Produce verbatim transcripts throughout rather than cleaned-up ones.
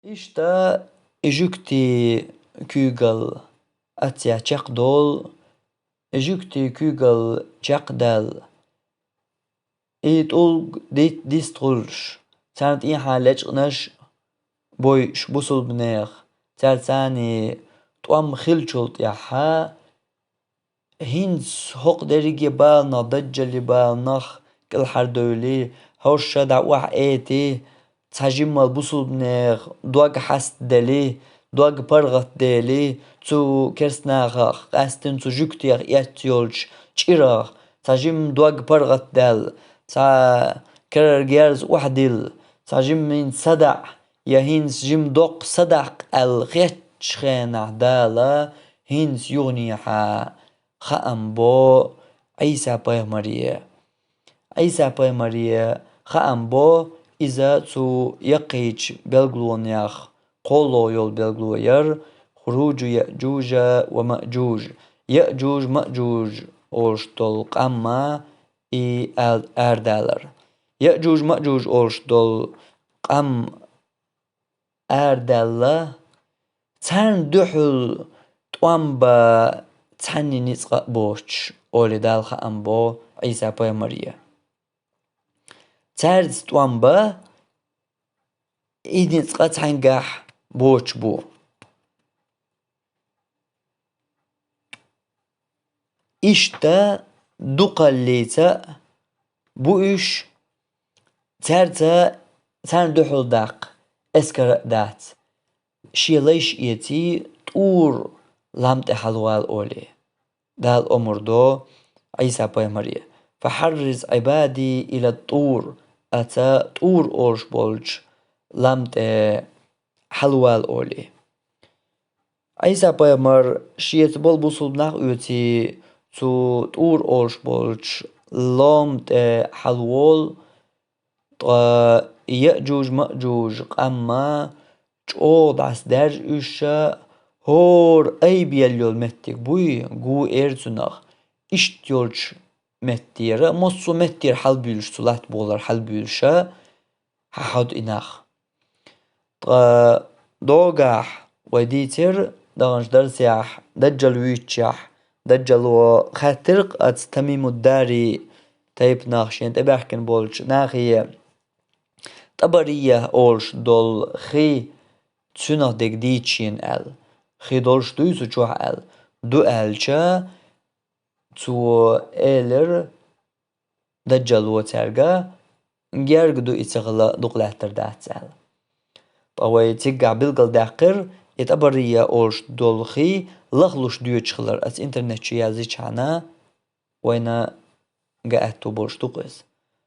Иштта и жуьгтийн куьйгалла аццехь чекхдолу, и жуьгтийн куьйгалла чекхдаьлла, и тӀулг дит-, дистхуьлуш, царна тӀехьа лечкъинарш а бойуш бусулбанех, цаьрца царний тӀом хиллачул тӀаьхьа, хӀинца хӀокху дерриге баланах, даджаллин баланах кӀелхьардевлий, хӀорш а дӀа охьаэтий, цхьа жимма бусулбанех дог хьастаделий, дог паргӀатделий, цу керстанахах, къаьсттина цу жуьгтех эцна йолчу чӀирах цхьа жимма дог паргӀатдаьлла, цхьа карара герз охьадилла, цхьа жимма хӀинца садаӀа, я хӀинца жимма доккха садаккха аьлла хеттачу хенахь Дала хӀинца юханехьа хаам бо Ӏийса-пайхамаре. Ӏийса-пайхамаре хаам бо иза цу яккхийчу билгалонех кхоалгӀа йолу билгало яра, хуруджу Яъжужа ва Маъжуж. Яъжуж, Маъжуж олуш долу къам а и ал-, арадалар. Яъжуж, Маъжуж олуш долу къам арадаьлла, царна дуьхьал тӀом бан цхьаьнна ницкъ а боцуш, олий Дала хаам бо Ӏийса-пайхамаре. Цаьрца тӀом бан и ницкъ а цхьаьнгахь боцуш бу. Иштта дукхаллица а бу уьш, цаьрца, царна дуьхьал даккха эскар а дац, шен лайш эций, ТӀур лам тӀе хьалавала олий. Дала омра до Ӏийса-пайхамаре: «Фахьарриз Ӏибади ила ТӀур», аца ТӀур олуш болчу лам тӀе хьалавала олий. Ӏийса-пайхамар шеца болу бусулба нах а оьций, цу ТӀур олуш болчу лам тӀе хьалаволу, ткъа Яъжуж-Маъжуж къам а чӀогӀа дӀасадаьржа уьш а, хӀора айба елла йолу меттиг буй, гу эр цунах, иштта йолчу меттера, массо а меттера хьалабуьйлуш, цу латта бухалара хьалабуьйлуш а, хьахьоду и нах. Ткъа догахь вай дийцира, даханчу дарсехь, Даджал вуьйцучехь, Даджало хаьттира-кх аца Тамимуд-Дари тайпанах, шена тӀебаьхкина болчу нахе, ТӀабария олуш долу хи цуьнах дерг дийца шена аьлла. Хи долуш дуй цу чохь аьлла. Ду аьлча, цо элира Даджало цаьрга: «Герга ду, и ца хилла дукха лаьттар дац», аьлла. Ткъа вай цигахь билгалдаьккхира, и ТӀабария олуш долу хи лахлуш доьдуш хилар, аца интернет чу яздичхьана, вайна ган аьтту болуш ду-кх иза.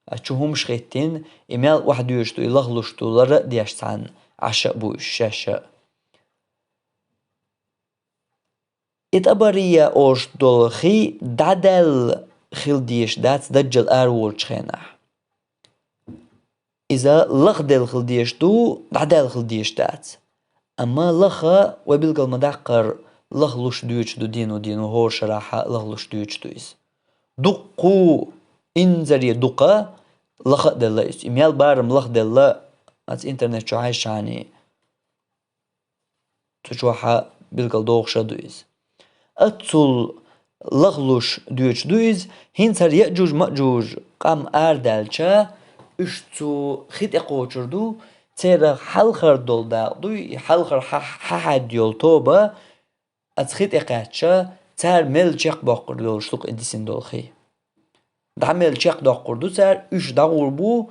Ас чу хӀумаш хӀиттийна, и мел охьадоьдуш ду, и лахлуш ду, лара а деш цхьаьна, Ӏаш а бу уьш шаьш а. И ТӀабария олуш долу хи дӀадаьлла хила дезаш дац Даджал араволучу хенахь. Иза лахделла хила дезаш ду, дӀадаьлла хила дезаш дац. Амма лаха, вай билгал ма-даккхара, лахлуш доьдуш ду, дийно-дийно хӀора шарахь а лахлуш доьдуш ду иза. Дуккха, инзаре дукха лаха а делла иза. И мел барам лахделла, аца интернет чу хьаьжчхьана, цу чохь а билгал дохуш а ду иза. Аццул лахлуш доьдуш ду иза, хӀинца хӀара Яъжуж-Маъжуж къам арадаьлча, уьш цу хи тӀе кхочур ду, церан хьалхара долу дакъа дуй, и хьалхара хьа-, хьахьаьдда йолу тоба, аца хи тӀе кхаьчча, цара мел чекхдоккхур долуш ду-кх и дисина долу хи. ДӀа мел чекхдоккхур ду цара, уьш дӀагӀур бу,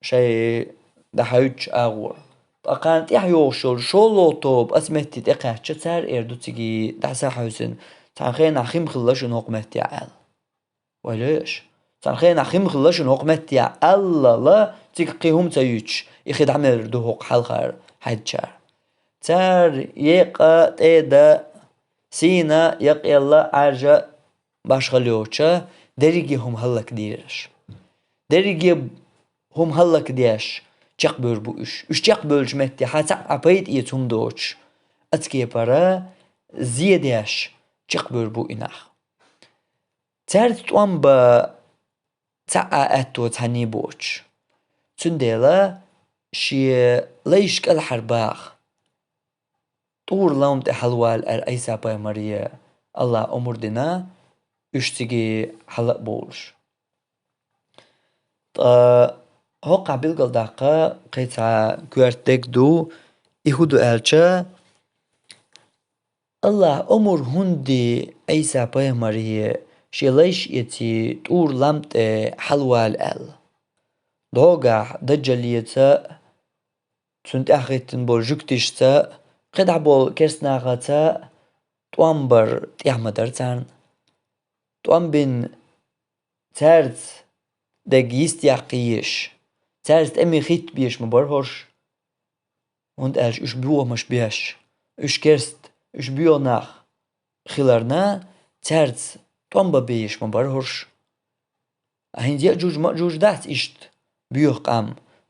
шайн дӀахьаьвдачу агӀор. Ткъа кхарна тӀаьхьа йогӀуш йолу шолгӀа тоба аца метте тӀекхаьчча, цара эр ду цига дӀасахьаьвсина: «Цхьана хенахь хи ма хилла шуна хӀокху меттехь», аьлла. Вай лоьш? «Цхьана хенахь хи ма хилла шуна хӀокху меттехь», аллала, цига кхин хӀума ца юьтуш, и хи дӀамелар ду хӀокху хьалхара хьаьддачара. Цара екъа, тӀеда, сийна, якъелла, Ӏаьржа башхалла йоцуша, дерриге хӀума хӀаллакдийраш. Дерриге хӀума хӀаллакдеш чекхбевр бу уьш. Уьш чекхбевллачу меттехь цхьа а пайда эца хӀума доцуш, аца кепара зе деш чекхбевр бу и нах. Цаьрца тӀом бан цхьа а аьтто цхьаьний боцуш. Цундела шен лайш кӀалхарбаха. ТӀур лам тӀе хьалвала аьлла Ӏийса-пайхамаре АллахӀа омра дина, уьш цига хьала а бовлуш. Ткъа хӀокхахь билгалдаккха кхин цхьа коьрта дерг ду, и хӀун ду аьлча, АллахӀа омра хӀунда ди Ӏийса-пайхамаре шен лайш эций тӀур лам тӀе хьалвала аьлла? ДӀогахь Даджалеца а, цунна тӀаьхьахӀиттина болу жуьгташца а, кхидӀа болу керстанахаца а тӀом бар тӀехь ма дара царна. ТӀом бина, цаьрца дерг йистехь кхийш, цаьрца тӀаме хӀитта беш ма бара хӀорш. ХӀунда аьлча уьш боьхамаш беш, уьш керста, уьш боьха нах хиларна, цаьрца тӀом бан беш ма бара хӀорш. ХӀинца Яъжуж-Маъжуж дац иштта боьха къам,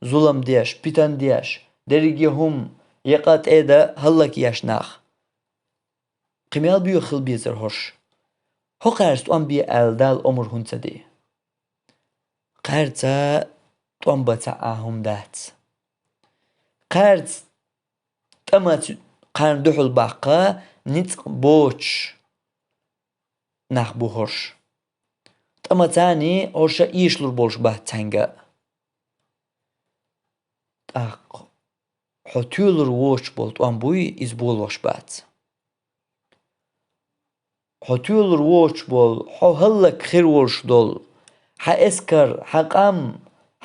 зулам деш, питан деш, дерриге хӀума, екъа, тӀеда хӀаллакъеш нах. Кхин мел боьха хила безара хӀорш? ХӀокхаьрца тӀом бе аьлла Дала омра хӀунда ца ди? Кхаьрца тӀом бан цхьа а хӀума дац. Кхаьрца тӀамца кхарна дуьхьал баккха ницкъ боцуш нах бу хӀорш. ТӀамца а хӀорш эшалур болуш бац цхьаьнга а. ТӀаккха хьо тоьлур воцуш болу тӀом буй, иза болош бац. Хьо тоьлур воцуш болу, хьо хӀаллакьхир волуш долу, хьан эскар, хьан къам,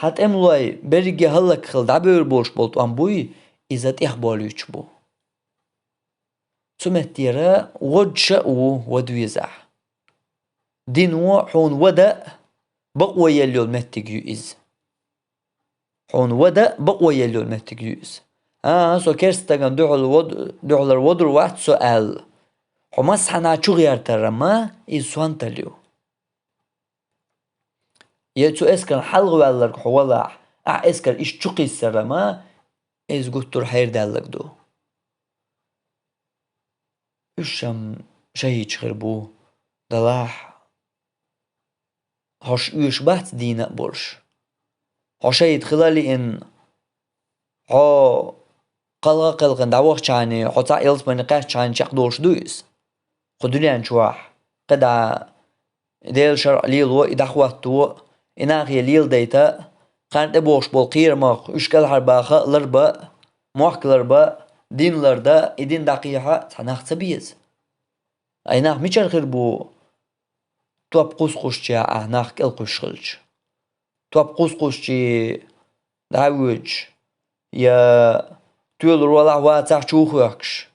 хьан тӀемалой берриге хӀаллакьхила дӀабевр болуш болу тӀом буй, иза тӀехболуьйтуш бу. Цу меттера водаш а ву вада везахь. Дино хьуна вада а, бакъо елла йолу меттиг ю иза. Хьуна вада а, бакъо елла йолу меттиг ю иза. ХӀан, со керста стагана дуьхьал вод-, дуьхьалара водур вац со аьлла, хьо массанхьа чу гӀертарра ма, иза сонталла ю. Я цу эскарна хьалхаваьлларг хьо валахь, ахь эскар иштта чу кхиссарра ма, иза гуттар а хьерадаьлларг ду. Уьш-м шахӀидаш хир бу, делахь, хӀорш оьшуш бац дийна а болуш. Хьо шахӀид хила а лиъна, хьо кхалха а кхелхина дӀавахчахьана, хьо цхьаъ ялсамане кхаьччахьана чекхдолуш ду иза? Кху дуьнен чохь кхидӀа Делан шарӀ лело, и дӀахӀотто, и нахе леладайта, кхарна тӀебогӀуш болу кхерамах уьш кӀелхьарбаха а, ларбан а, мохк ларбан а, дин лардан а, и дин дӀакхехьа а цхьа нах ца беза? Ай нах мичара хир бу, топ кхузткъусчехь ахь нах кӀелкхуьйсуш хилча? Топ кхузткъусчий дӀа а воьдуш, я тоьлур валахь, вацахь, чу а хоьхкуш,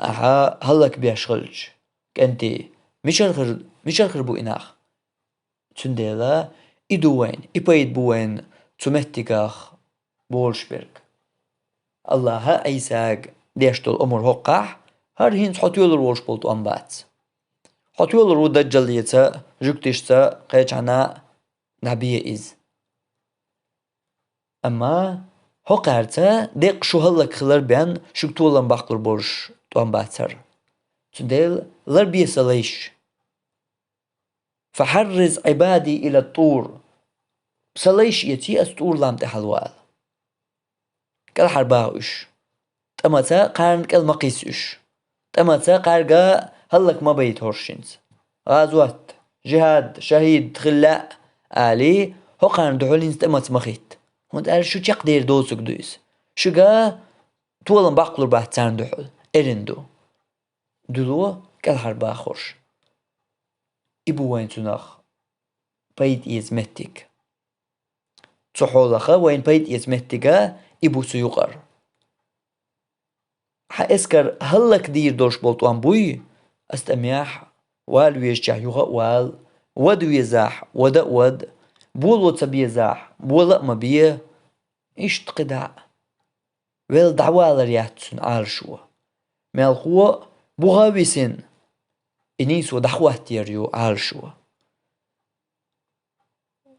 ахьа хӀаллакбеш хилча, кӀентий, мичара хир, мичара хир бу и нах? Цундела и ду вайна, и пайда бу вайна цу меттигах болуш берг. АллахӀа Ӏийсага деш долу омра хӀоккхахь, хӀара хӀинца хьо тоьлур волуш болу тӀом бац. Хьо тоьлур ву Даджалеца, жуьгташца, кхечхьана дӀабе иза. Амма хӀокхаьрца деккъа шу хӀаллакьхилар бен шуьга толам баккхалур болуш тӀом бац хӀара. Цундела ларбе сан лайш. «فحرض عبادي على الطور». Сан лайш эций ас ТӀур лам тӀе хьалавала. КӀелхьарбаха уьш. ТӀамца кхарна кӀел ма кхисса уьш. ТӀамца кхаьрга хӀаллак ма байта хӀорш хӀинца. ГӀазот, жихӀад, шахӀид хила лаьа, алий, хӀокхарна дуьхьал хӀинца тӀамца ма хӀитта. ХӀунда аьлча шу чекхдер доцург ду иза. Шуьга толам баккхалур бац царна дуьхьал. Эрна ду. Дуьло кӀелхьарбаха хӀорш. И бу вайн цунах пайда эца меттиг. Цу хьолаха вайн пайда эца меттига и бу цу юкъара. Хьан эскар хӀаллакдийр долуш болу тӀом буй, ас тӀамехь вала везачехь юха а вала, вада везахь, вада а вада, боло ца безахь, бола а ма бе, иштта кхидӀа а. Велла дӀавалар яц цуьнан Ӏалашо. Мелхо а буха а висина, и нийсо дӀахӀоттор ю Ӏалашо.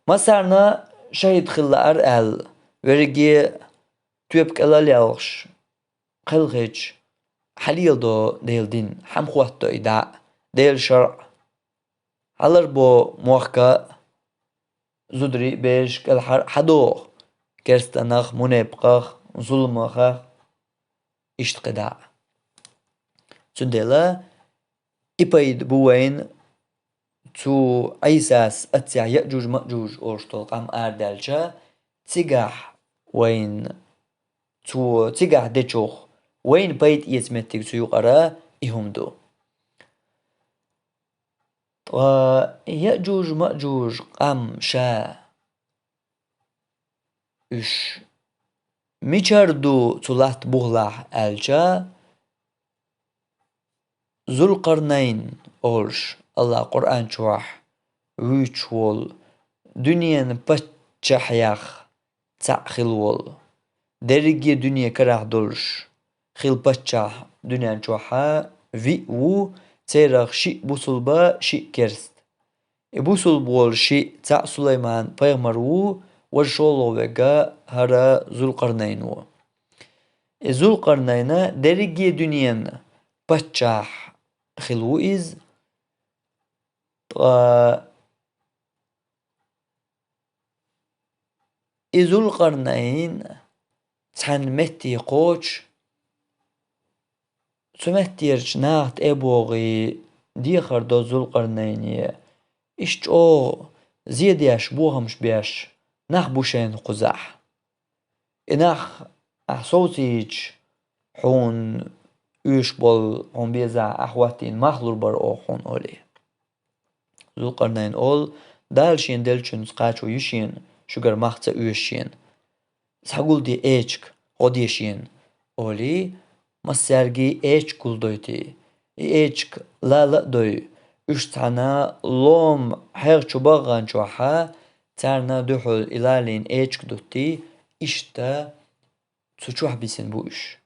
Массарна шахӀид хила лаьара аьлла, верриге тоьпа кӀел а лелхаш, кхелхича, хьан леладо Делан дин, хьан хӀотто и дӀа а, Делан шарӀ, хьан ларбо мохк а, зударий а, бераш а кӀелхьара хьан доху керстанах, мунепакъах, зуламах, иштта кхидӀа. Цундела и пайда бу вайна цу Ӏийсас аццехь Яъжуж-Маъжуж олуш долу къам арадаьлча, цигахь вайна цо цигахь дечух вайна пайда эца меттиг цу юкъара и хӀума ду. Ткъа Яъжуж-Маъжуж къам ша уьш мичара ду цу латта бухахь аьлча, Зулкъарнайн олуш, АллахӀа Къуръан чохь вуьйцуш волу, дуьненан паччахьех цхьаъ хилла волу, дерриге дуьне карахь долуш хилла паччахь дуьнен чохьа виъ ву, церах шиъ бусулба, шиъ керст. И бусулба волу шиъ цхьаъ Сулайман-пайхамар ву, важа шолгӀа верг хӀара Зулкъарнайн ву. И Зулкъарнайна дерриге дуьненан паччахь хилла ву иза. Ткъа и Зулкъарнайн цхьана метте кхочуш, цу меттерчу наха тӀе а богӀий, дехар до Зулкъарнайне, иштта чӀогӀа зен деш, бохамаш беш нах бу шайна кхузахь. И нах ахь совцийча, хьуна оьшуш болу, хьуна безахь, ахь хӀоттийна мах лур бара оха хьуна, олий. Зулкъарнайн олу: «Дала шена деллачуьнца кхачо ю шена, шуьгара мах ца оьшу шена. Схьагулде эчиг, гӀо де шена», олий, массаьрга эчиг гулдойтий. И эчиг лала а дой, уьш цхьана лома хьех чу бахханчохьа, царна дуьхьал и лалийна эчиг дуттий, иштта цу чохь бисина бу уьш.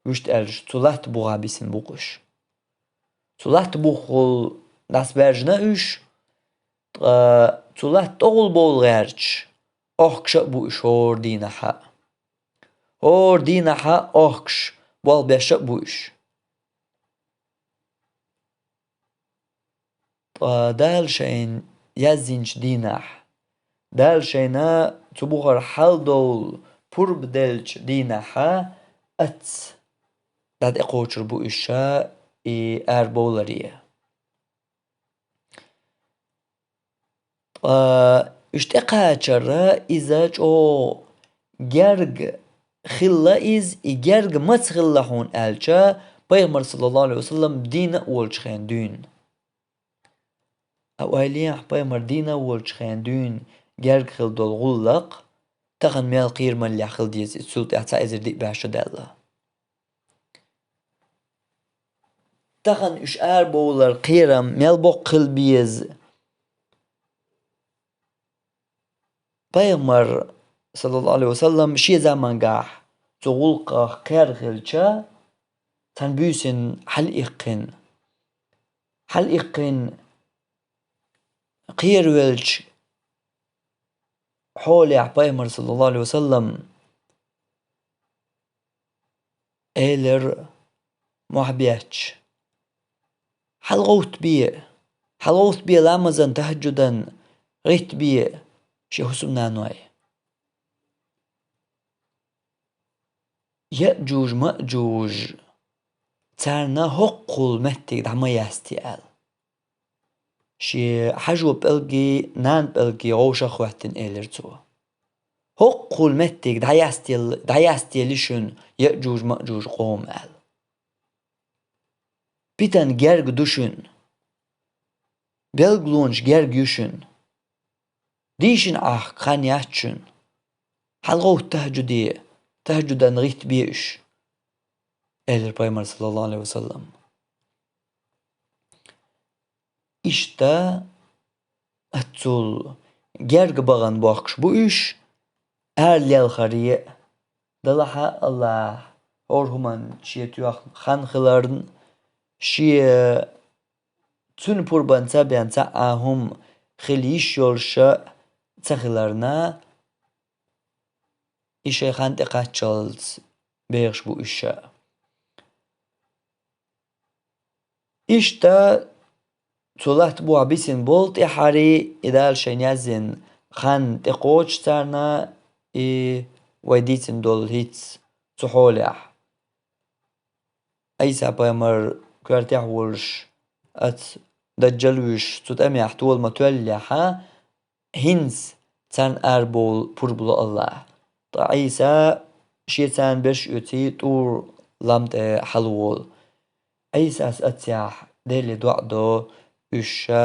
Вуьшта аьлча, цу латта бухахь бисина бу-кх уьш. Цу латта бухахула дӀасабаьржина уьш, ткъа цу латта тӀехула бовла гӀерташ, охкуш а бу уьш хӀора дийнахьа. ХӀора дийнахьа охкуш, болх беш а бу уьш. Ткъа Дала шайна яздинчу дийнахь, Дала шайна цу бухара хьалдовла пурба деллачу дийнахьа, ацца дӀатӀекхочур бу уьш ша и арабовларе. Ткъа уьш тӀекхачарра иза чӀогӀа герга хилла иза, и герга маца хилла хьуна аьлча, пайхамар, саллаллаху Ӏалайхи ва саллам, дийна а волчу хенахь дуьйна. Ткъа ойла е, пайхамар дийна а волчу хенахь дуьйна герга хилла долу гӀуллакх тахана мел кхерамаллехь хила деза иза, цул тӀаьхьа цхьа эзар диъ бӀе шо даьлла. Тахана уьш арабовлар кхерам мел боккха хила беза. Пайхамар, саллаллаху Ӏалайхи ва саллам, шен заманчохь цу гӀуллакхах кхерхилча, цхьана буьйсанна хьалаиккхина. Хьалаиккхина кхеравеллачу хьолехь пайхамар, саллаллаху Ӏалайхи ва саллам, элира: «Мохь бетташ, хьалагӀовттабе, хьалагӀовттабе ламазан, тахӀаджудан гӀиттабе шен хӀусамнаной». Яъжуж-Маъжуж царна хӀоккхул меттиг дӀа ма ястий аьлла. Шен хьажо пӀелгий, нана пӀелгий гӀовшах а хӀоьттина, элира цо. ХӀоккхул меттиг дӀаястел-, дӀаястели шуна Яъжуж-Маъжуж къоман аьлла. Питан герга ду шуна. Билгалонаш герга ю шуна. Дийшина Ӏахка хан яц шуна. ХьалагӀовтта тахӀаджуде, тахӀаджудан гӀиттабе уьш, элира пайхамар, саллаллаху Ӏалайхи ва саллам. Иштта аццул герга бахана бохкуш бу уьш, ара лелхаре а, делахь а АллахӀа хӀора хӀуманна шен тоьхна хан хиларна, шен, цуьнан пурбанца бен цхьа а хӀума хила йиш йолуш а ца хиларна, и шайн хан тӀекхаччалц бехаш бу уьш ша. Иштта цу латта бухахь бисина болу тӀаьххьара и Дала шайна яздина хан тӀекхочуш царна, и вай дийцина долу хӀинца цу хьолехь. Ӏийса-пайхамар коьртехь а волуш, оцу Даджал вуьйш цу тӀамехь тола ма тоьллехьа, хӀинца царна арабовла пурба ло АллахӀа. Ткъа Ӏийса шен царна берш оьций тӀур лам тӀе хьалаволу. Ӏийсас оццехь Деле доӀа до, уьш ша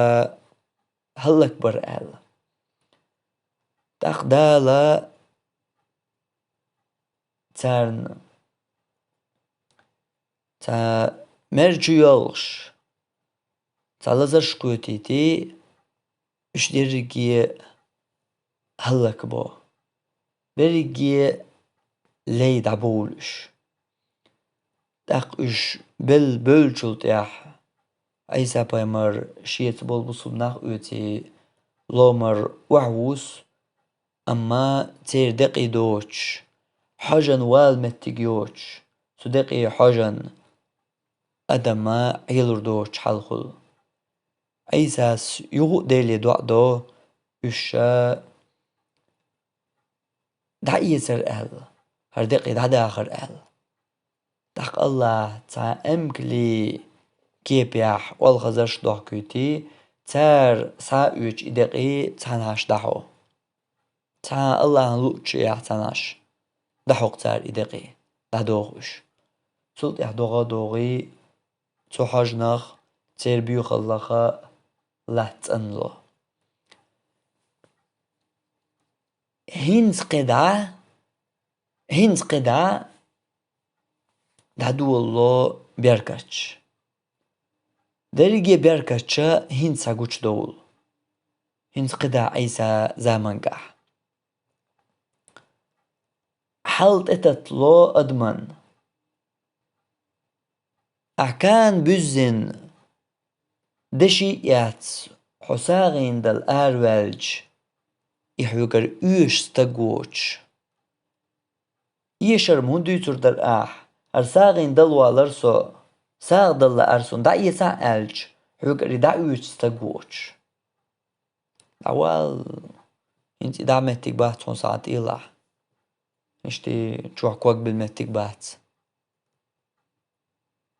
хӀаллакбар аьлла. ТӀаккха Дала царна цхьа мер чу йоьлхуш, цхьа лазарш кхетийтий, уьш дерриге хӀаллакбо. Берриге лей дӀабовлу уьш. ТӀаккха уьш белла бевллачул тӀаьхьа Ӏийса-пайхамар шеца болу бусулба нах оьций ломара охьавуссу, амма церан декъий доцуш, хьожан вала меттиг йоцуш, цу декъий хьожан адам Ӏелур доцуш хьалхула. Ӏийсас юха а Деле доӀа до, уьш ша дӀаэцар аьлла, хӀара декъий дӀадахар аьлла. ТӀаккха АллахӀа цхьа эмкалийн кепехь олхазарш дохкуьйтий, цара схьа а оьцу и декъий цхьанхьаш дӀахьо. Цхьа АллахӀан луъучу яхь цхьанхьаш дӀахьокху цара и декъий, дӀадоху уьш. Цул тӀаьхьа догӀа а догӀий, цу хьожанах, церан боьхаллаха латта цӀанло. ХӀинца кхидӀа, хӀинца кхидӀа дӀадолало беркаташ. Дерриге беркаташ хӀинца гучудовлу. ХӀинца кхидӀа Ӏийса заманчохь. Хьал тӀетаттало адаман. Ахь кана буьззина, деши а эцна, хьо сагӀина дала араваьлча, и хьоьгара оьшу стаг воцуш. Эшар-м хӀун дуьйцур дара ахь? ХӀара сагӀина дала валара со, сагӀа дала лаьара суна, дӀаэцахьа аьлча, хьоьгара и дӀаоьцу стаг воцуш. ДӀавала, хӀинца и дӀа меттиг бац хьуна сагӀа тӀелахь. Иштта чохь ког билла меттиг бац.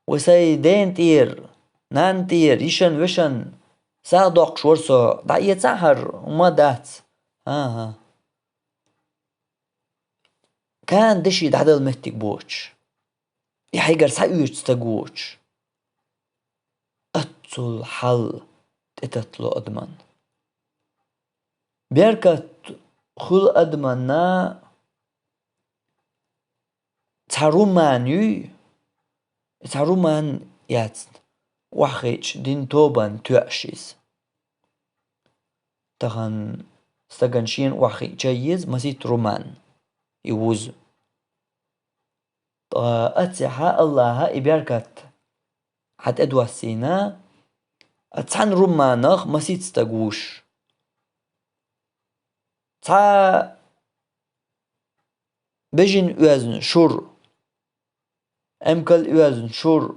Вай сайн дена тӀера, нанна тӀера, йишан, вешан сагӀа доккхуш вара со, дӀаэцахьара, хӀумма а дац. ХӀан-хӀа. Кана деши дӀадала меттиг боцуш. И хьайгара схьаоьцу стаг воцуш. Аццул хьал тӀетаттало адаман. Беркат хуьлу адаманна цхьа руман юй, цхьа руман яцна, охьахиъча дин тобанна тоьуш иза. Тахана стагана шена охьахиъча еза масийтта руман, и вуза. Ткъа аццехьа АллахӀа и беркат хьан тӀедоссийна, цхьана руманах масийтта стаг вуш. Цхьа бежана оьзна шура, эмкал оьзна шура,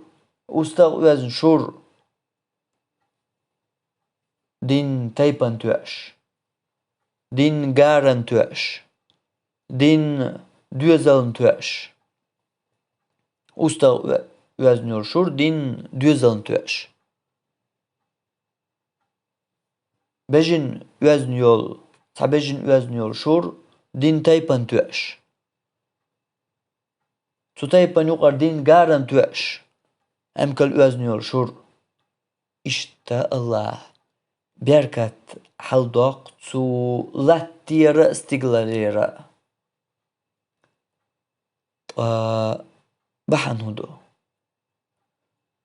устагӀа оьзна шура, дин тайпана тоьуш, дин гарана тоьуш, дин доьзална тоьуш. УстагӀа оь-, оьзна йолу шура дин доьзална тоьуш. Бежана оьзна йолу, цхьа бежана оьзна йолу шура дин тайпана тоьуш. Цу тайпана юкъара дин гарана тоьуш, эмкал оьзна йолу шура. Иштта АллахӀа беркат хьаладоккху цу латтера а, стигалара а. Ткъа бахьана хӀун ду?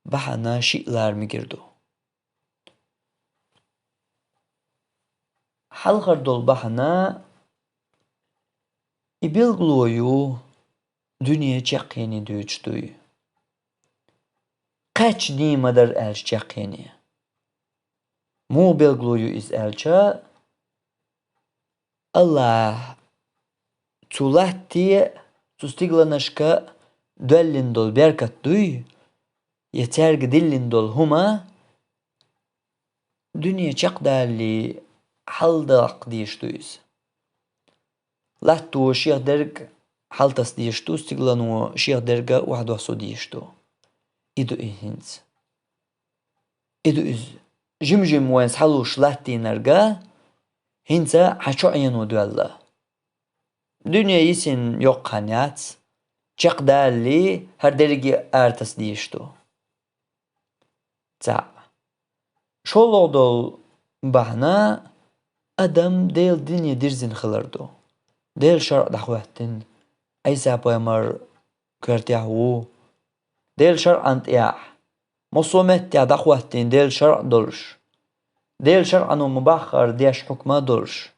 Бахьана шиъ лара мегар ду. Хьалхара долу бахьана, и билгало ю дуьне чекхъене дуьйцуш дуй. Кхаьчна ма дара аьлча чекхъене. Муха билгало ю иза аьлча, АллахӀа цу латте, цу стигланашка доьллина долу беркат дуй, я цаьрга диллина долу хӀума, дуьне чекхдалале хьаладаккха дезаш ду иза. Латто шех дерг хьалтасса дезаш ду, стиглано шех дерг охьадоссо дезаш ду. И ду и хӀинца. И ду иза. Жим-жим вайна схьалуш латтийнарг хӀинца хьа чу Ӏено доьлла. Дуьне йисина йоккха хан яц, чекхдалале, хӀара дерриге аратасса дезаш ду. ЦаӀ. ШоллагӀа долу бахьана адам Делан дине дирзина хилар ду. Делан шарӀа дӀахӀоьттина, Ӏийса-пайхамар коьртехь ву. Делан шарӀан тӀехь, массо а меттехь дӀахӀоьттина Делан шарӀа долуш. Делан шарӀано ма-баххара деш хьукма а долуш.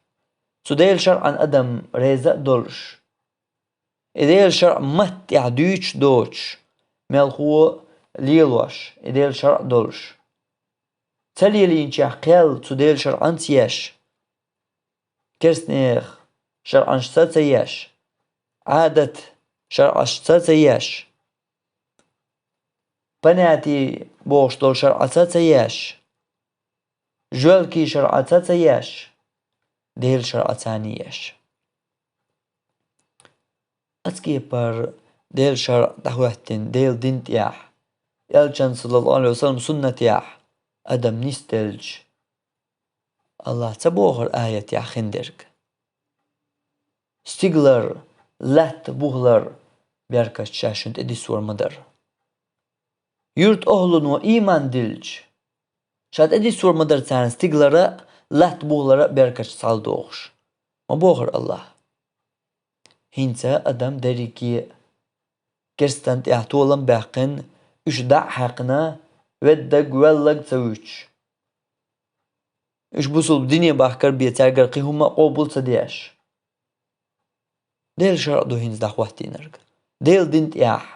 Цу Делан шарӀан адам реза а долуш. И Делан шарӀа матта тӀехь дуьйцуш доцуш, мелхо а лелош, и Делан шарӀа долуш. Ца лелийначех кхел цу Делан шарӀанца еш, керстанех шарӀанашца ца еш, Ӏадат шарӀашца ца еш, понятие бохуш долу шарӀаца ца еш, жоьлкий шарӀаца ца еш, Делан шарӀаца еш. Оцу кепара Делан шарӀа дӀахӀоьттина Делан дин тӀехь, Элчан, саллаллаху Ӏалайхи ва саллам, суннатехь адам нисделча, АллахӀа ца бохура аятехь хиндерг: стигалара, лаьтта бухалара беркат ша шуна тӀедиссор ма дара. Юьртан охӀлано ийман диллича, ша тӀедиссор ма дара царна стигалара, лаьтта бухалара беркаташ цхьалдохуш. Ма бохура АллахӀа. ХӀинца адам дерриге а керстан тӀехь толам а баьккхина, уьш дӀа а хьаькхна, веддаг, воьллаг а ца вуьтуш. Уьш бусулба дине бахкар бен цаьргара кхин хӀумма а къобал ца деш. Делан шарӀа ду хӀинца дӀахӀоттийнарг. Делан дин тӀехь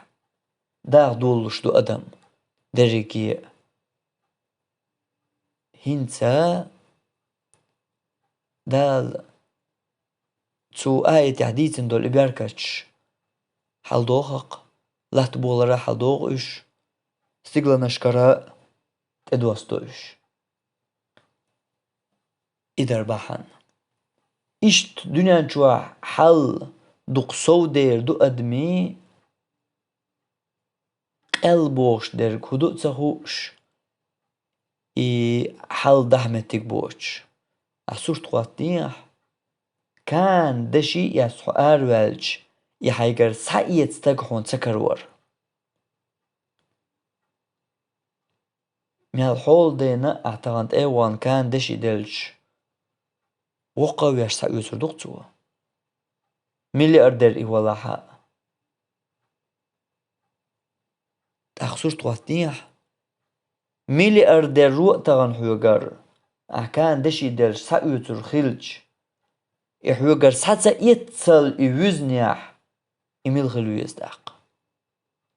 даха долалуш ду адам дерриге а. ХӀинца Дала цу аятехь дийцина долу и беркаташ хьалдоху-кх, латта болара хьалдоху уьш, стигланашкара тӀедосто уьш. И дар бахьана. Иштта дуьнен чохь хьал дукха совдер ду адамийн, къел бохуш дерг хӀун ду а ца хууш, и хьал дахьа меттиг боцуш. Ахь сурт хӀоттийна ахь, кана деши эцна хьо араваьлча, и хьайгара схьаэца стаг хьуна ца каравара. Мел хьола дайна ахь тахана тӀе а вахана кана деши делча, воккха а веш схьаоьцур ду-кх цо. Миллиардер и валахь а. ТӀаккха сурт хӀоттийна ахь. Миллиардеро а тахана хьоьгара, ахь кана деши делча схьаоьцур хилча, и хьоьгара схьа ца эццал и вуьзнехь, и мила хила веза тӀаккха?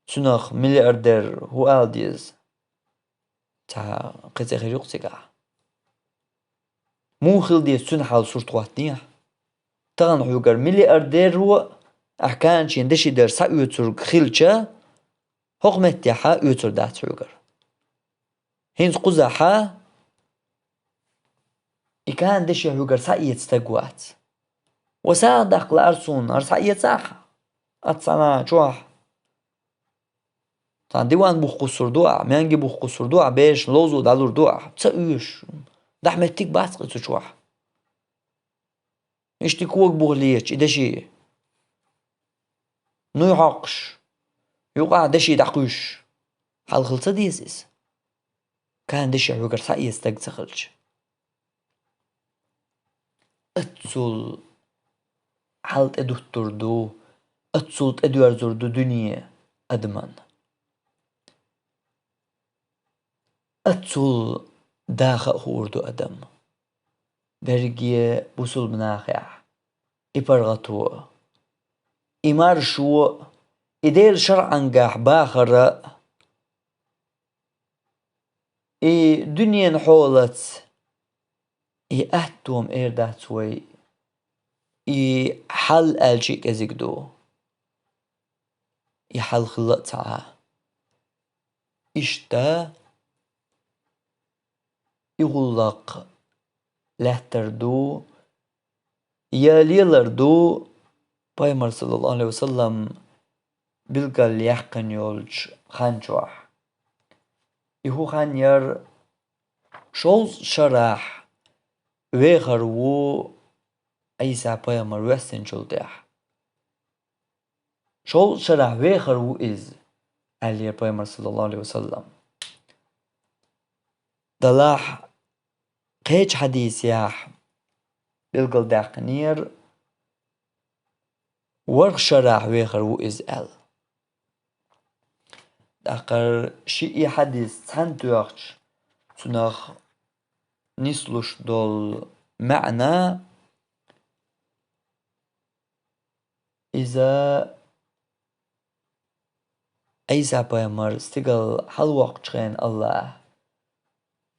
Цунах миллиардер хӀун ала деза? Цхьа кхин цӀе хир ю-кх цигахь. Муха хила деза цуьнан хьал сурт хӀоттийна ахь. Тахана хьоьгара миллиардеро а, ахь кана шен деши делча схьаоьцург хилча, хӀокху меттехь а оьцур дац хьоьгара. ХӀинца кхузахь а и кана деши хьоьгара схьаэца стаг вац. Ва сагӀа даккха лаьара суна, хӀара схьаэцахь, ат цхьана чохь. Цхьана диван бух кхуссур ду ахь, маьнги бух кхуссур ду ахь, берашна ловзо дӀалур ду ахь. Ца оьшу. Дахьа меттиг бац-кх и цу чохь. Иштта и кога буха леташ, и деши. Нуй хьокхуш, юкъахь деши дӀакхуьйсуш. Хьал хила ца деза иза? Кана деши хьоьгара схьаэца стаг ца хилча. Аццул хьал тӀедуттур ду, аццул тӀедоьрзур ду дуьне адаман. Аццул даха а хуур ду адам. Берриге бусулба нахехь и паргӀато, и маршо, и Делан шарӀангахь бахара, и дуьненан хьолаца и атта тома эр дац вай, и хьал аьлча а кӀезиг ду. И хьал хилла а ца Ӏа. Иштта и гӀуллакх лаьттар ду, я лелар ду, Пайхамар, саллаллаху Ӏалайхи ва саллам, билгал яьккхина йолчу хан чохь. И хӀун хан яра? Шовзткъа шарахь вехар ву Ӏийса пайхамар воьссинчул тӀаьхьа. «Шовзткъа шарахь вехар ву иза», — аьллера пайхамар, саллаллаху Ӏалайхи ва саллам. Делахь кхечу хьадисехь билгалдаьккхинера, ворхӀ шарахь вехар ву иза аьлла. ТӀаккха ши и хьадис цхьаьна тоьхча, цунах нислуш долу маьӀна, иза Ӏийса пайхамар стигала хьалавоккхучу хенахь Аллахь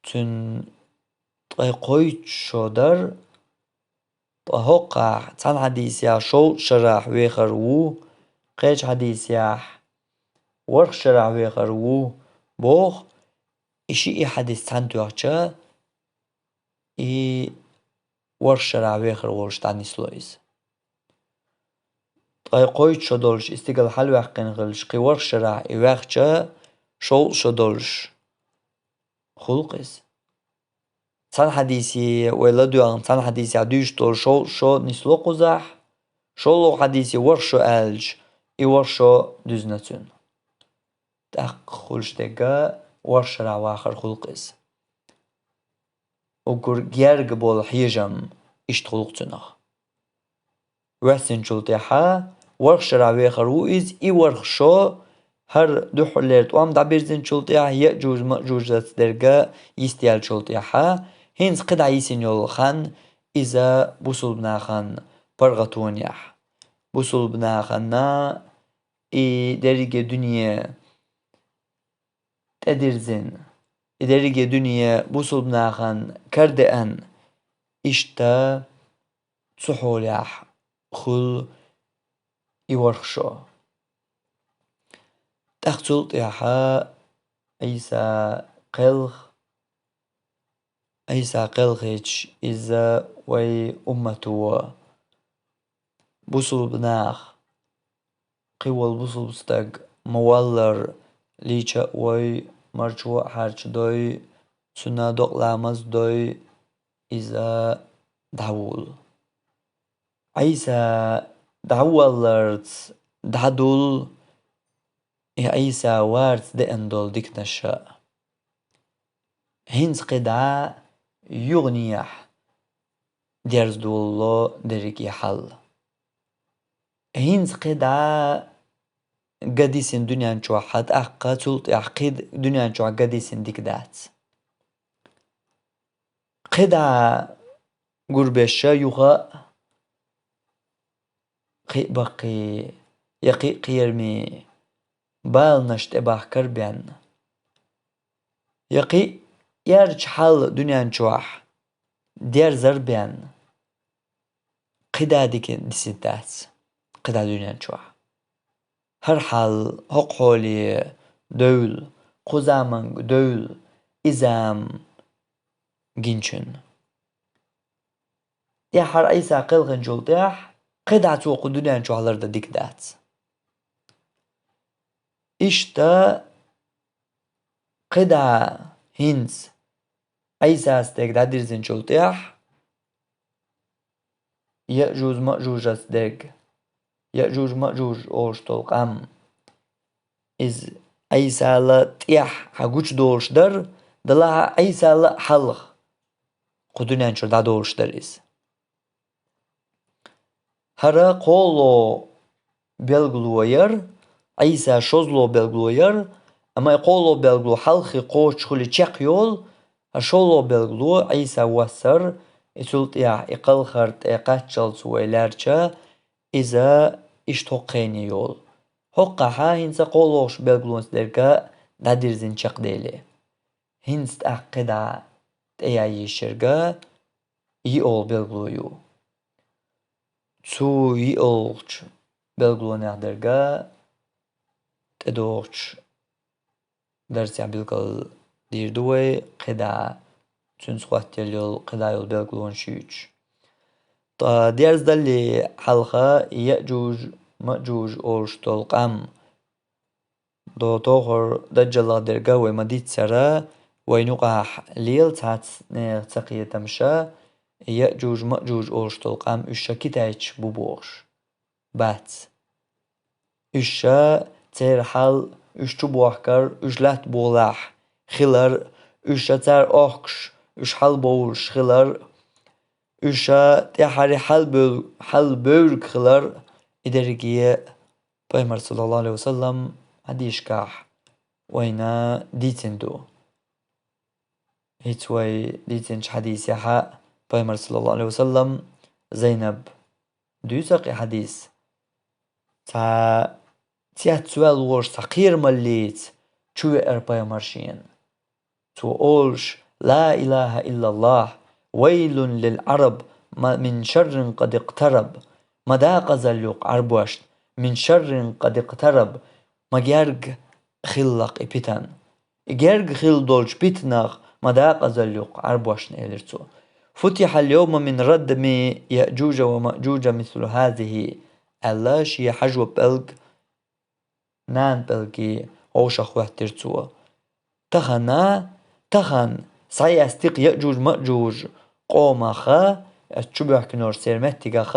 цуьнан ткъе кхойтта шо дара, ткъа хӀокхахь цхьана хьадисехь шовзткъа шарахь вехар ву, кхечу хьадисехь ворхӀ шарахь вехар ву, боху, и ши и хьадис цхьаьна тоьхча, и ворхӀ шарахь вехар волуш дӀанисло иза. Ткъе кхойтта шо долуш и стигала хьалаваьккхина хилча, кхин ворхӀ шарахь и ваьхча, шовзткъа шо долуш хуьлу-кх иза. Цхьана хьадисе вай ладоьгӀна, цхьана хьадисехь дуьйцуш долу шовзткъа шо нисло кхузахь, шолгӀа хьадисе ворхӀ шо аьлча, и ворхӀ шо дуьзна цуьнан. ТӀаккха хуьлуш дерг ворхӀ шарахь вахар хуьлу-кх иза. Уггар герга болу хьежам иштта хуьлу-кх цуьнах. Воьссинчул тӀаьхьа ворхӀ шарахь вехар ву иза, и ворхӀ шо хӀара дуьххьарлера тӀом дӀабирзинчул тӀаьхьа, Яъжуж-Маъжужаца дерг йистеллачул тӀаьхьа, хӀинца кхидӀа йисина йолу хан иза бусулба нахана паргӀатонехь. Бусулба нахана и дерриге дуьне тӀедирзина, и дерриге дуьне бусулба нахана карадеана, иштта цу хьолехь хуьлу и ворхӀ шо. ТӀаккха цул тӀаьхьа Ӏийса кхелха, Ӏийса кхелхича, иза вай уммато, бусулба нах, кхин волу бусулба стаг ма-валлара, лийча а вой, марчо а хьарчадой, цунна докъа ламаз а дой, иза дӀавуллу. Ӏийса дӀаваллалц дӀадуллу и Ӏийса варца деана долу диканаш а. ХӀинца кхидӀа юханехьа дерзадолало дерриг и хьал. ХӀинца кхидӀа ган дисина дуьнен чохь, тӀаккха цул тӀаьхьа кхин дуьнен чохь ган дисина дика дац. КхидӀа гурбеша юха а кхин а баккхий, я кхин а кхераме баланаш тӀебахкар бен, я кхин а эрча хьал дуьнен чохь дерзар бен, кхидӀа дика дисина дац кхидӀа дуьнен чохь. ХӀара хьал, хӀокху хьоле девлла, кху заманга девлла, и зама гинчунна. ТӀаьххьара Ӏийса кхелхинчул тӀаьхьа кхидӀа цо кху дуьнен чохь лардан дика дац. Иштта кхидӀа хӀинца Ӏийсас дерг дӀадирзинчул тӀаьхьа Яъжуж-Маъжужаца дерг, Яъжуж-Маъжуж олуш долу къам, иза Ӏийсала тӀаьхьа хьан гучудолуш дара, делахь а Ӏийсала а хьалха кху дуьнен чуьра дӀадолуш дара иза. ХӀара кхоалгӀа белгало яра, Ӏийса шозлагӀа белгало яра, амма и кхоалгӀа белгало хьалххе кхочуш хуьлий чекхйолу, хӀара шолгӀа белгало Ӏийса воссар, и цул тӀаьхьа и кхалхар тӀе кхаччалц вай лаьрча, иза иштта хӀокху хене йолу. ХӀокхахь хӀинца кхоалгӀачу белгалонца дерг дӀадирзина чекхдели. ХӀинца тӀаккха кхидӀа тӀеяйийш ерг йиолгӀа белгало ю. Цу йиолгӀачу белгалонех дерг тӀедогӀучу дарсехь билгалдийр ду вай кхидӀа, цуьнца хӀоттаелла йолу кхидӀа йолу белгалонаш юьйцуш. Ткъа дерзадале хьалха Яъжуж, Маъжуж олуш долу къам, до тохар Даджалах дерг вай ма-дийццара, вайна юкъахь лела цхьацца нехан ца кхетамаш, Яъжуж, Маъжуж олуш долу къам уьш ша китайцаш бу бохуш. Бац. Уьш ша, церан хьал, уьш чу бохкар, уьш латта бухахь хилар, уьш ша цара охкуш, уьш хьалабовлуш хилар, уьш ша тӀаьххьара хьалабевр-, хьалабевриг хилар, и дерриге Пайхамар, саллаллаху Ӏалайхи ва саллам, хьадисашкахь вайна дийцина ду. ХӀинца вай дийцинчу хьадисехь Пайхамар, саллаллаху Ӏалайхи ва саллам, Зайнаб дуьйцу-кх и хьадис. Цхьа цецваьлла волуш цхьа кхерамаллица чувеара Пайхамар шена. Цо олуш: «Ла илаха иллаллах, вайлун лил Ӏараб, ма-, мин шаррин къад икътараб». Ма декъазалла ю-кх Ӏарбошна, мин шаррин къад икътараб, ма герга хилла-кх и питана. И герга хилла долчу питанах ма декъазалла ю-кх Ӏарбошна, элира цо. «Футихьал йовма мин радми Яъжужа ва Маъжужа мислу хазихи», аьлла, шен хьажо пӀелг, нана пӀелгийн вовшаххоьттира цо. Тахана, тахана схьаяьсти-кх Яъжуж-Маъжуж къомах, оцу чубоьхкинарш церан меттигах,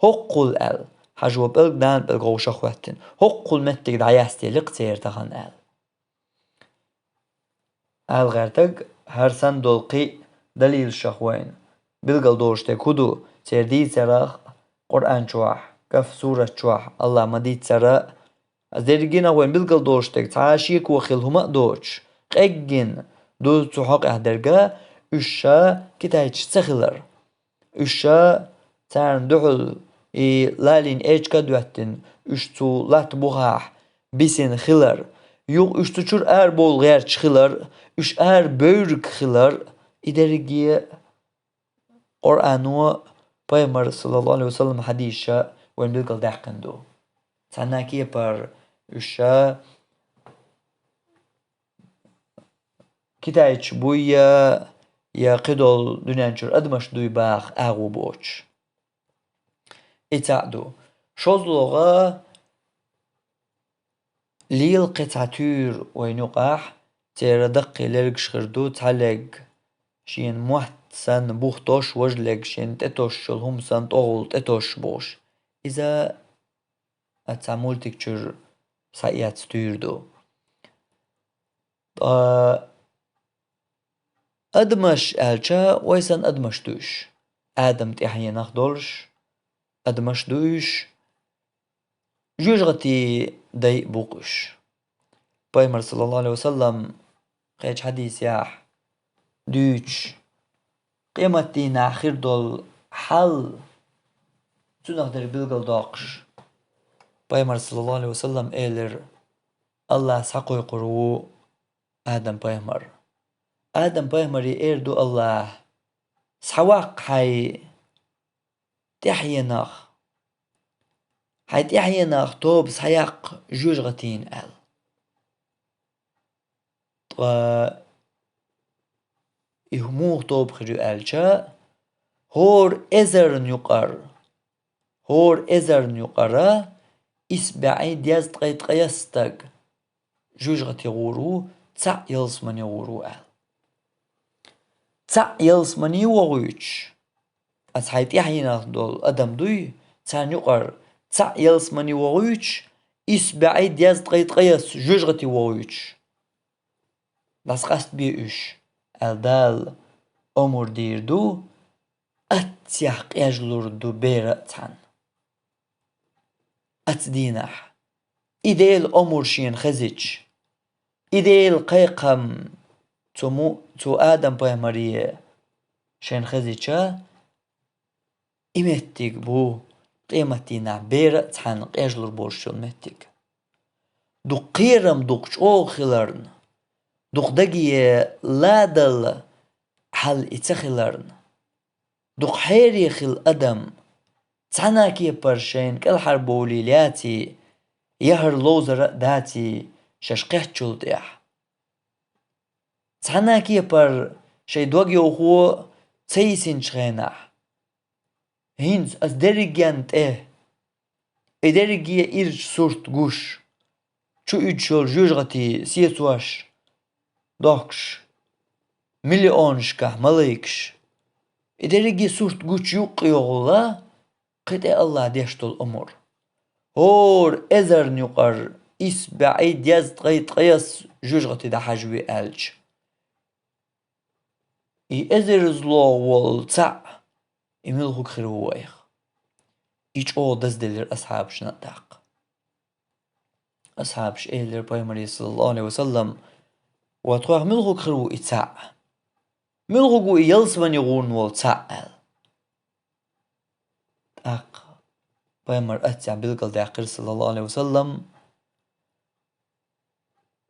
хӀоккхул аьлла, хьажо пӀелг, нана пӀелг вовшаххоьттина, хӀоккхул меттиг дӀаяьстели-кх церан тахана аьлла. Ала гӀертарг хӀара санна долу кхин а далилашах вайна билгал долуш дерг хӀун ду, церан дийцарах Къуръан чохь, Кахф сурат чохь, Аллах ма-дийццара, аса дерригенах вайна билгал долуш дерг цхьа а шеко хилла хӀума а доцуш, къеггина ду цу хьокъехь дерг, уьш ша китайцаш ца хилар. Уьш ша царна дуьхьал и лалийна эчка а доьттина, уьш цу латта бухахь бисина хилар, юха уьш цу чуьра арабовла гӀерташ хилар, уьш арабевриг хилар, и дерриге Къуръано, Пайхамар, саллаллаху Ӏалайхи ва саллам, хьадисаша вайна билгалдаьккхина ду. Цхьана а кепара уьш ша китайцаш буй я, я кхидолу дуьнен чуьра адамаш дуй баха агӀо боцуш. И цхьаъ ду. ШозлагӀа, лела кхин цхьа туьйра вайна юкъахь, церан даккхий лергаш хир ду, цхьа лерг шена мотт санна бух тосуш, важа лерг шена тӀетосуш йолу хӀума санна тӀогӀул тӀетосуш болуш. Иза а цхьа мультик чуьра схьаэцна туьйра ду. Ткъа адамаш аьлча, вай санна адамаш ду уьш. Адам тӀаьхьенах долуш адамаш ду уьш, жоьжахатин дай а бу-кх уьш. Пайхамар, саллаллаху Ӏалайхи ва саллам, кхечу хьадисехь дуьйцуш, къематдийнахь хир долу хьал, цунах дерг билгалдоккхуш, Пайхамар, саллаллаху Ӏалайхи ва саллам, элира: «Аллахьа схьакхойкхур ву Адам-пайхамар». Адам-пайхамаре эр ду Аллахьа: «Схьаваккха хьайн тӀаьхьенах, хьайн тӀаьхьенах тоба схьаяккха жоьжахатина», аьлла. Ткъа и муха тоба хир ю аьлча, хӀора эзарна юкъара, хӀора эзарна юкъара исс бӀе дезткъе ткъайесна стаг жоьжахате гӀур ву, цхьаъ ялсамане гӀур ву аьлла. Цхьаъ ялсамане вохуьйтуш, аса хьайн тӀаьхьенах долу адам дуй, царна юкъара цхьаъ ялсамане вохуьйтуш, исс бӀе дезткъе ткъайесна жоьжахате вохуьйтуш, дӀасакъастабе уьш, аьлла Дала омра дийр ду, аццехь къежлур ду бер а цхьаьна. Оцу дийнахь и Делан омра шена хезича, и Делан кхайкхам цу му-, цу Адам-пайхамаре шена хезича, и меттиг бу къематдийнахь бер а цхьаьна къежлур болуш йолу меттиг. Дукха кхерам, дукха чӀогӀа хиларна, дукха даге ладалла хьал и ца хиларна, дукха хьере хилла адам, цхьана а кепара шайна кӀелхьарбовлийла яций, я хӀара ловзар а даций шаьш кхеттачул тӀаьхьа. Цхьана а кепара шайн дог йовхо ца йисинчу хенахь, ХӀинца ас дерриге тӀе, и дерриге ирча сурт гуш, чу уьдуш йолу жоьжахати сецош, дохкуш, миллионашкахь малайкаш, и дерриге сурт гучу юккъе йогӀула, кхин тӀе АллахӀа деш долу омра. ХӀора эзарна юкъара исс бӀе дезткъе ткъайоьсна жоьжахати дӀахьажве аьлча, и эзарзло волу цхьаъ, и муьлхарг хир ву вайх? И чӀогӀа дазделира асхьабашна а тӀаккха. Асхьабаша элира пайхамаре, саллаллаху Ӏалайхи ва саллам: «Ва тхох муьлхарг хир ву и цхьаъ? Муьлхарг ву и ялсамане гӀур волу цхьаъ?» – аьлла. ТӀаккха пайхамара аццехь билгалдаьккхира, саллаллаху Ӏалайхи ва саллам,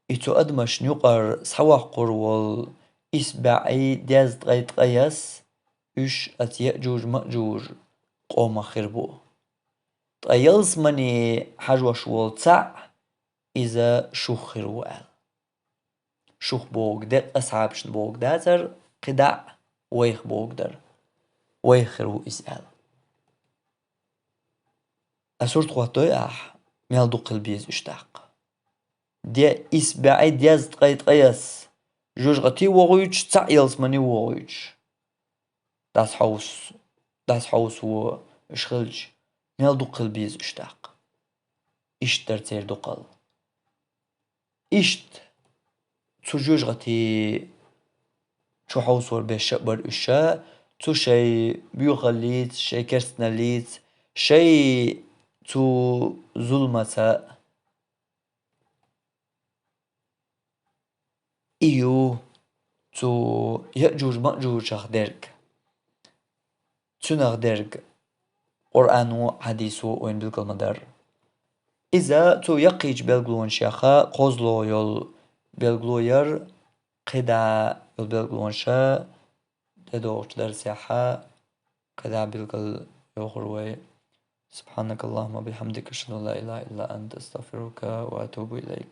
и цу адамашна юкъара схьавоккхур волу исс бӀе дезткъе ткъайоьсна, уьш оцу Яъжуж-Маъжуж къомах хир бу. Ткъа ялсамане хьажош волу цхьаъ, иза шух хир ву аьлла. Шух бохург дерг, асхьабашна бохург дацара, кхидӀа а вайх бохург дара. Вайх хир ву иза аьлла. Ас сурт хӀоттадой ахь, мел дукха хила беза уьш тӀаккха? Де исс бӀе дезткъе ткъайоьсна жоьжахати вогӀуьйтуш, цхьаъ ялсамане вогӀуьйтуш. ДӀасахьовса, дӀасахьовсо уьш хилча, мел дукха хила беза уьш тӀаккха? Иштта дара церан дукхалла. Иштта цу жоьжахати чу хьовсор беш а бара уьш, цу шайн боьхаллица, шайн керстаналлица, шайн цу зуламаца и ю цу Яъжуж-Маъжужах дерг. Цунах дерг Къуръано, хьадисо вайна билгал ма-дарра. Иза цу яккхийчу билгалонех кхозлагӀа йолу билгало яра, кхидӀа йолу билгалонаш тӀедогӀучу дарсехь кхидӀа билгал йохур вай. سبحانك اللهم وبحمدك، أشهد أن لا إله إلا أنت، أستغفرك وأتوب إليك.